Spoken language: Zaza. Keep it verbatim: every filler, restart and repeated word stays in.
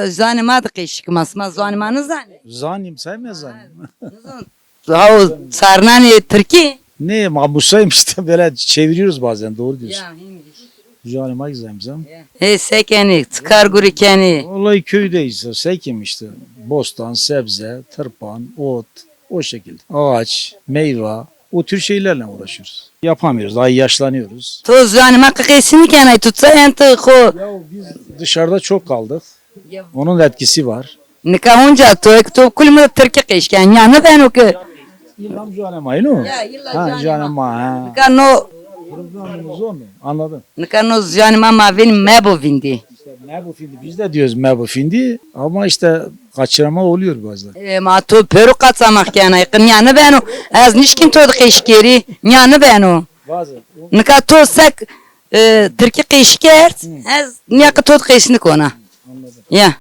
Zanê ma de qeşik ma, sima zanê ma nizanê? Zanîm, say mezanîm. Nizan. Ha, o sarnanê tirkî? Ne, ma musayım işte, böyle çeviriyoruz bazen, doğru diyorsun. Ya, hîn. Zanê ma zayım zam. Ê, se kenî, çi kar gurî kenî? Vallahi köydeyiz, se kim işte. Bostan, sebze, tırpan, ot, o şekilde. Ağaç, meyve, o tür şeylerle uğraşıyoruz. Yapamıyoruz, daha yaşlanıyoruz. To zanê ma qeşik nêkenay, to ça ente xo. Ya biz dışarıda çok kaldık. Ya. Onun etkisi var. Nika onca to, ek to kul mi tirkî qeşik kenî, nîya nibeno ke. İlla zanê ma, no? Ya, illa ha, zanê ma, ha. Nika no. Anladım. Nika no zanê ma, ma vîn mebo vîndî. İşte mebo fîndî, biz de diyoruz mebo fîndî ama işte kaçırma oluyor bazen. E, ma to pêro kaçamak kenay, qe nîya nibeno, ez nişkîn to de qeşik kerî, nîya nibeno. Bazen. Nika to sek, e, tirkî qeşik kerd, ez nîya qe to de qeşik nikona. Anladım. Ya.